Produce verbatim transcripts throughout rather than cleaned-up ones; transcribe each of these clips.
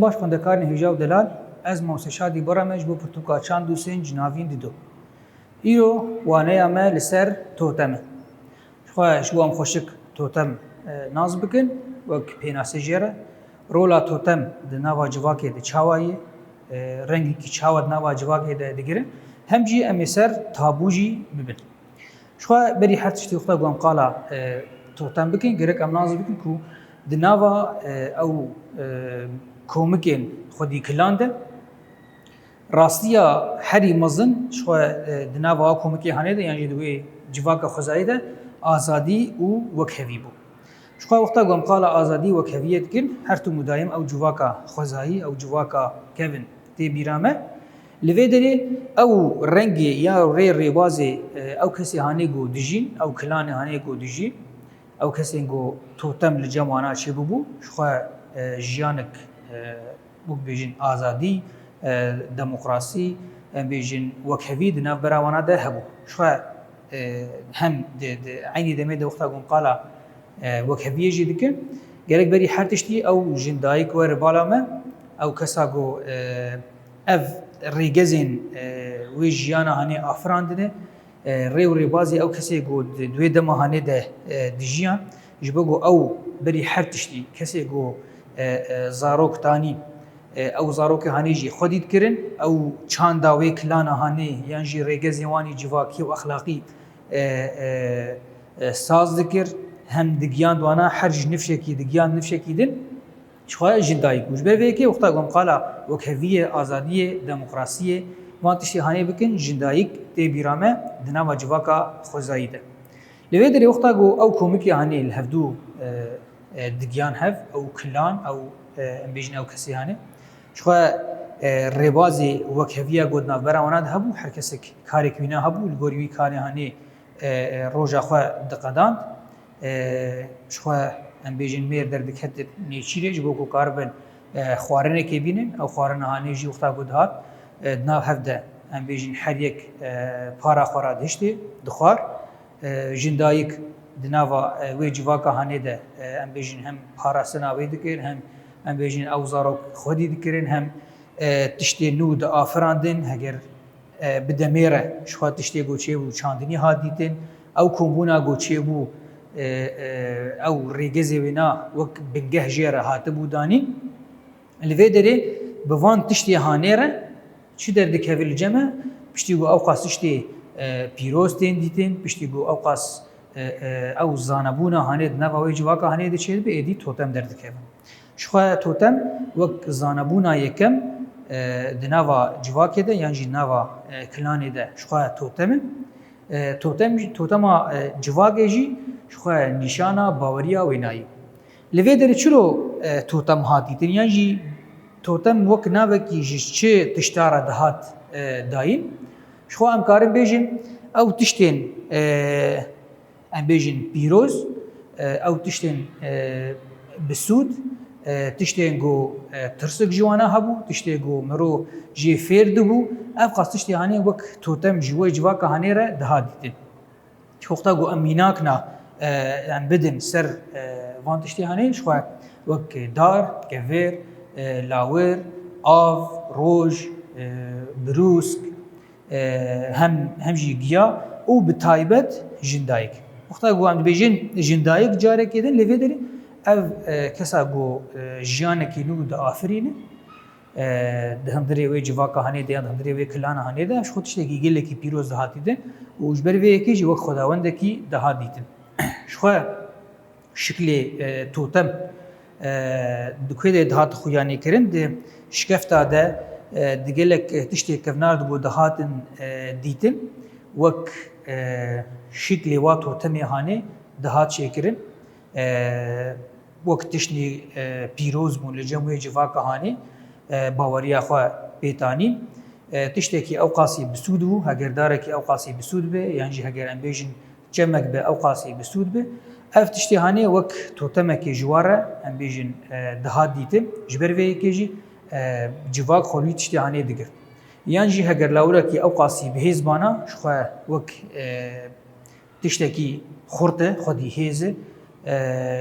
Baş xwendekarên hêja û delal, ez Mamoste Şadî Bora me ji bo pirtûka Çand û Sênc navîn dido. Îro waneya me li ser totem e. Jixwe ji bo em xweşik totem, e, nas bikin, wek pênasê jê re, rola totem di nava civakê de çawa ye, e, rengekî çawa di nava civakê de digirin, hem jî em ê ser tabû jî bibin. Jixwe berî her tiştî wexta ku em qala, e, totem bikin, gerek em nas bikin ku di nava, e, ew, e, komikên xwedî kilan de, rastiya herî mezin jixwe, e, di nava komikê hanê de yan jî di wê civaka xwezayî de azadî û wekhevî bû. Jixwe wexta ku em qala azadî wekheviyê dikin, her tim û dayim ew civaka xwezayî, ew civaka kevin tê bîra me. Li vê derê ew rengê ya rê rêbazê, e, ew kesê hanê ku dijîn, ew kilanê hanê ku dijîn, ew kesên ku totem li cem wana çêbûbû, jixwe, e, jiyanek, e, wek bêjin azadî, e, demokrasî, em bêjin wekhevî di navbera wana de hebû. Jixwe, e, hem di, di eynî demê de wexta ku em qala, e, wekheviyê jî dikin, gerek berî her tiştî ew jindayik were bala me, ew kesa ku, e, ev rêgezên, e, wê jiyana hanê afirandine, e, rê û rêbazê ew kesê ku di, di wê dema hanê de, e, dijiyan, ji bo ku ew berî her tiştî kesê ku, e, e, zarok tanî, e, ew zarokê hanê jî xwedî dikirin, ew çanda wê kilana hanê yan jî rêgezên wan ê civakî û exlaqî, e, e, e, saz dikir, hem digiyand wana her ji nifşekî digiyand nifşekî din. Jixwe jindayik bû. Ji ber vê yekê wexta ku em qala wekheviyê, azadiyê, demokrasiyê, van tiştê hanê bikin, jindayik tê bîra me di nava civaka xwezayî de. Li vê derê wexta ku ew komikê hanê li hevdû, e, e, digiyan hev, ew kilan, ew, e, em bêjin ew kesê hanê. Jixwe, e, rêbazê wekheviya ku di navbera wana de hebû, her kesek karek wîna hebû, li gorî wî karê hanê, e, e, roja xwe diqedand. E, jixwe em bêjin mêr derdiketin nêçîrê ji bo ku karibin, e, xwarinekê bînin. Ew xwarina hanê jî wexta ku dihat, e, di nav hev de em bêjin her yek, e, para xwe radihiştê dixwar. E, jindayik di nava, e, wê civaka hanê de, e, em bêjin hem parastina wê dikir, hem em bêjin ew zarok xwedî dikirin, hem, e, tiştê nû diafirandin, heger e, bi demê re jixwe tiştê ku çêbû çandinî hat dîtin. Ew kombûna ku çêbû, e, e, ew rêgezê wêna wek bingeh jê re hatibû danîn. Li vê derê bi van tiştê hanê re çi derdikeve li cem me? Piştî ku ew qas tiştê, e, pîroz tên dîtin, piştî ku ew qas, e, e, ew zanebûna hanê di nava wê civaka hanê de çêdibe, êdî totem derdikeve. Jixwe totem wek zanebûna yekem, e, di nava civakê de yan jî nava, e, kilanê de jixwe totem e. E, totem jî, totema, e, civakê jî jixwe nîşana baweriya wênayî. Li vê derê çilo, e, totem hat dîtin yan jî totem wek navekî ji çi tişta re dihat, e, dayîn? Jixwe em karin bêjin ew tiştên, e, em bêjin pîroz, e, ew tiştên, e, bi sûd, e, tiştên ku, e, tirsik ji wana hebû, tiştê ku mirov jê fêr dibû, ev qas tiştê hanê wek totem ji wê civaka hanê re dihat dîtin. Wexta ku em mînakna, e, em bidin ser, e, van tiştê hanê, jixwe wek dar, kevêr, e, lawir, av, roj, e, birûsk, e, hem, hem jî giya û bi taybet jindayik. Wexta ku em dibêjin jindayik carekê din, li vê derê ev, e, kesa ku, e, jiyanekî nû diafirîne, e, di hundirê wê civaka hanê de yan di hundirê wê kilana hanê de, ji xwe tiştekî gelekî pîroz dihat dîtin û ji ber vê yekê jî wek xwedawendekî dihat dîtin. Jixwe şiklê, e, totem, e, di ku de dihat xuyanîkirin, di şikefta de, e, di gelek, e, tiştê kevnar de ku dihatin, e, dîtin, wek, e, şiklê wa totemê hanê dihat çêkirin. E, wek tiştî, e, pîroz bûn li cem wê civaka hanê, e, baweriya xwe pê tanîn. E, tiştekî ew qasî bi sûd bû, heger darekî ew qasî bi sûd be, yan jî heger em bêjin çemek be ew qasî bi sûd be. Ev tiştê hanê wek totemekê ji wan re, em bêjin, e, dihat dîtin. Ji ber vê yekê jî, e, civak xwe li wî tiştê hanê digirt. Yan jî heger lawirekî ew qasî bi hêz bana, ji xwe wek, e, tiştekî xurt e, xwedî hêz e, e,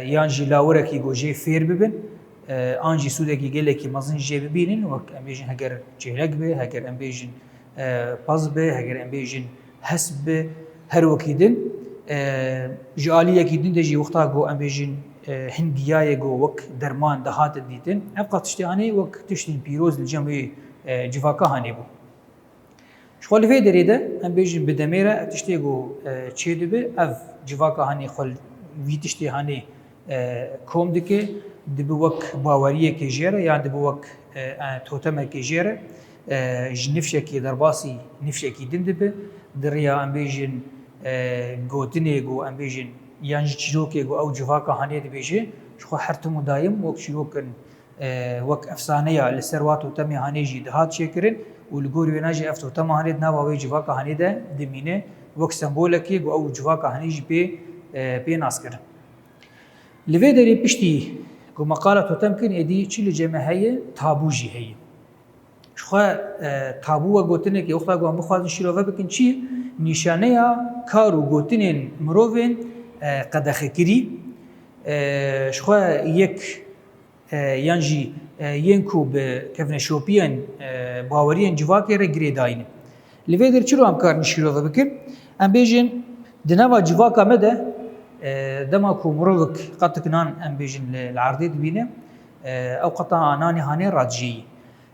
yan jî lawirekî ku jê fêr bibin, e, an jî sûdekî gelekî mezin jê bibînin, wek em bêjin heger çêlek be, heger em bêjin, e, pez be, heger em bêjin hesp be, her wekî din, e, ji aliyekî din de jî wexta ku em bêjin, e, hin giyayê ku wek derman dihatin dîtin, ev qas tiştê hanê wek tiştên pîroz li cem wê, e, civaka hanê bû. Ji xwe li vê derê de, em bêjin bi demê re ev tiştê ku, e, çêdibe, ev civaka hanê xwe li vî tiştê hanê, e, kom dike, dibe wek baweriyekê jê re, yan dibe wek, e, e, totemekê jê re, e, ji nifşekê derbasî nifşekî din dibe, di riya em bêjin, e, gotinê ku em bêjin, yan jî çîrokê ku ew civaka hanê dibêje, ji xwe her tim û dayim wek çîrok in, e, wek efsaneya li ser wa totemê hanê jî dihat çêkirin û li gor wêna jî ev totema hanê di nava wê civaka hanê de dimîne, wek sembolekê ku ew civaka hanê jî pê, e, pê nas kirin. Li vê derê piştî ku me qala totem kirin, êdî çi li cem me heye, tabû jî heye. Ji xwe, e, tabû wek gotinekê, wexta ku em bixwazin şîrove bikin, çi nîşaneya kar û gotinên mirovên, e, qedexekirî, e, ji xwe yek, e, yan jî, e, yên ku bi kevneşopiyên, e, baweriyên civakê re girêdayî ne. Li vê derê çi ro em karin şîrove bikin? Em bêjin, di nava civaka me de, e, dema ku mirovek qetik nan, em bêjin, li, li erdê dibîne, e, ew qeta nanê hanê radijêyî.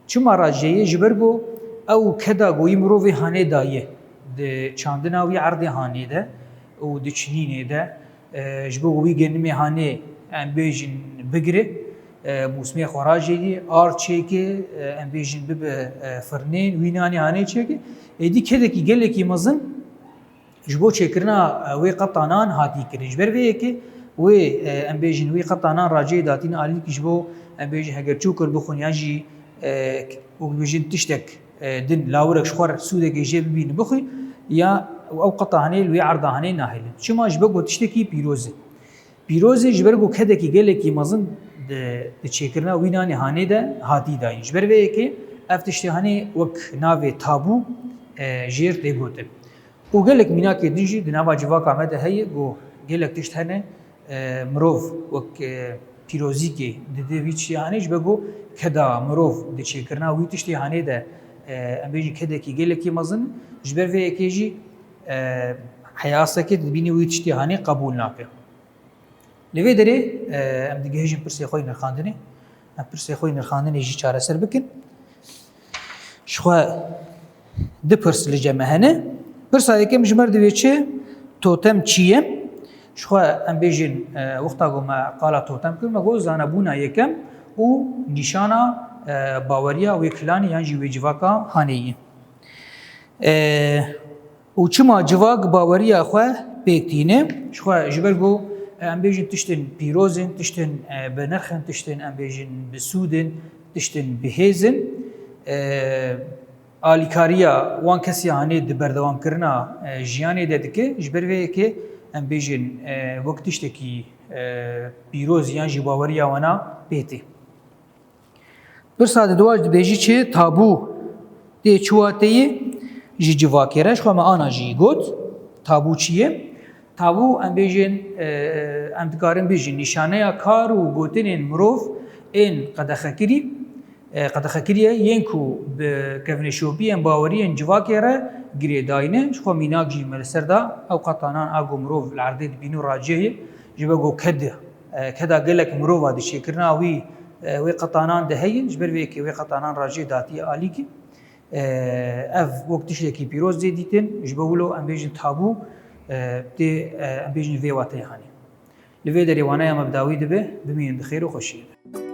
Çima radijêyî? Ji ber ku ew keda ku wî mirovê hanê daye di çandina wî erdê hanê de û di çinînê de, e, ji bo ku wî genimê hanê, em bêjin, bigire, e, mûsimê xwe rajêyî, ar çêke, e, em bêjin, bibe, e, firnên, wî nanê hanê çêke, êdî kedekî gelekî mezin ji bo çêkirina, e, wê qeta nan hatî kirin. Ji ber vê yekê wê, e, em bêjin, wî qeta nan racê datîne alîkî ji bo, em bêjin, heger çûkir bixwin yan jî, e, wek bêjin tiştek, e, din, lawirek ji xwe re sûdekê jê bibînin bixwî, ya ew qeta hanê li wê erda hanê nahêlin. Çima? Ji ber ku tiştekî pîroz e. Pîroz e ji ber ku kedekî gelekî mezin di, di çêkirina wî nanê hanê de hatî dayîn. Ji ber vê yekê ev tiştê hanê wek navê tabû, e, jêr tê gotin. Û gelek mînakê din jî di nava civaka me de heye ku gelek tişt hene, e, mirov wek, e, pîrozîkê dide wî tiştê hanê, ji ber ku keda mirov di çêkirina wî tiştê hanê de, e, em bêjin kedekî gelekî mezin, ji ber vê yekê jî, e, heya astekê dibînî wî tiştê hanê qebûl nake. Li vê derê, e, em digihêjin pirsê xwe yê nirxandinê. Em pirsê xwe yê nirxandinê jî çareser bikin. Ji xwe du pirs li cem me hene. Pirsa yekem ji me re divê çi? Totem çi ye? Ji xwe em bêjin, e, wexta ku me qala totem kir, me got zanebûna yekem û nîşana, e, baweriya wê kilanê yan jî wê civaka hanê ye. E, Û çima civak baweriya xwe pêk tîne? Ji xwe, ji ber ku, e, em bêjin tiştên pîroz in, tiştên, e, bi nirx in, tiştên em bêjin bi sûd in, tiştên bi hêz in. E, alîkariya wan kesê hanê di berdewamkirina, e, jiyanê de dike, ji ber vê yekê em bêjin, e, wek tiştekî, e, pîroz yan jî baweriya wana pê tê. Pirsa di dua dibêjî çi? Tabû tê çi wateyê? Ji civakê re, ji xwe me ana jî got. Tabû çi ye? Tabû em bêjin, e, em dikarin bêjin nîşaneya kar û gotinên mirov ên qedexekirî, e, qedexekirî ye, yên ku bi kevneşopiyên baweriyên civakê re girêdayî ne. Ji xwe mînak jî me li ser da, ew qeta nan a ku mirov li erdê dibîne û racihê, ji ber ku ked, e, keda gelek mirova di çêkirina wî, e, wê qeta nan de heye, ji ber vê yekê wê qeta nan racê datiye alîkî. E, ev wek tiştekî pîroz tê dîtin, ji bo wilo em bêjin tabû, e, tê, e, em bêjin vê wateyê hanê. Li vê derê waneya me bi dawî dibe, bimînin di xêr û xweşiyê de.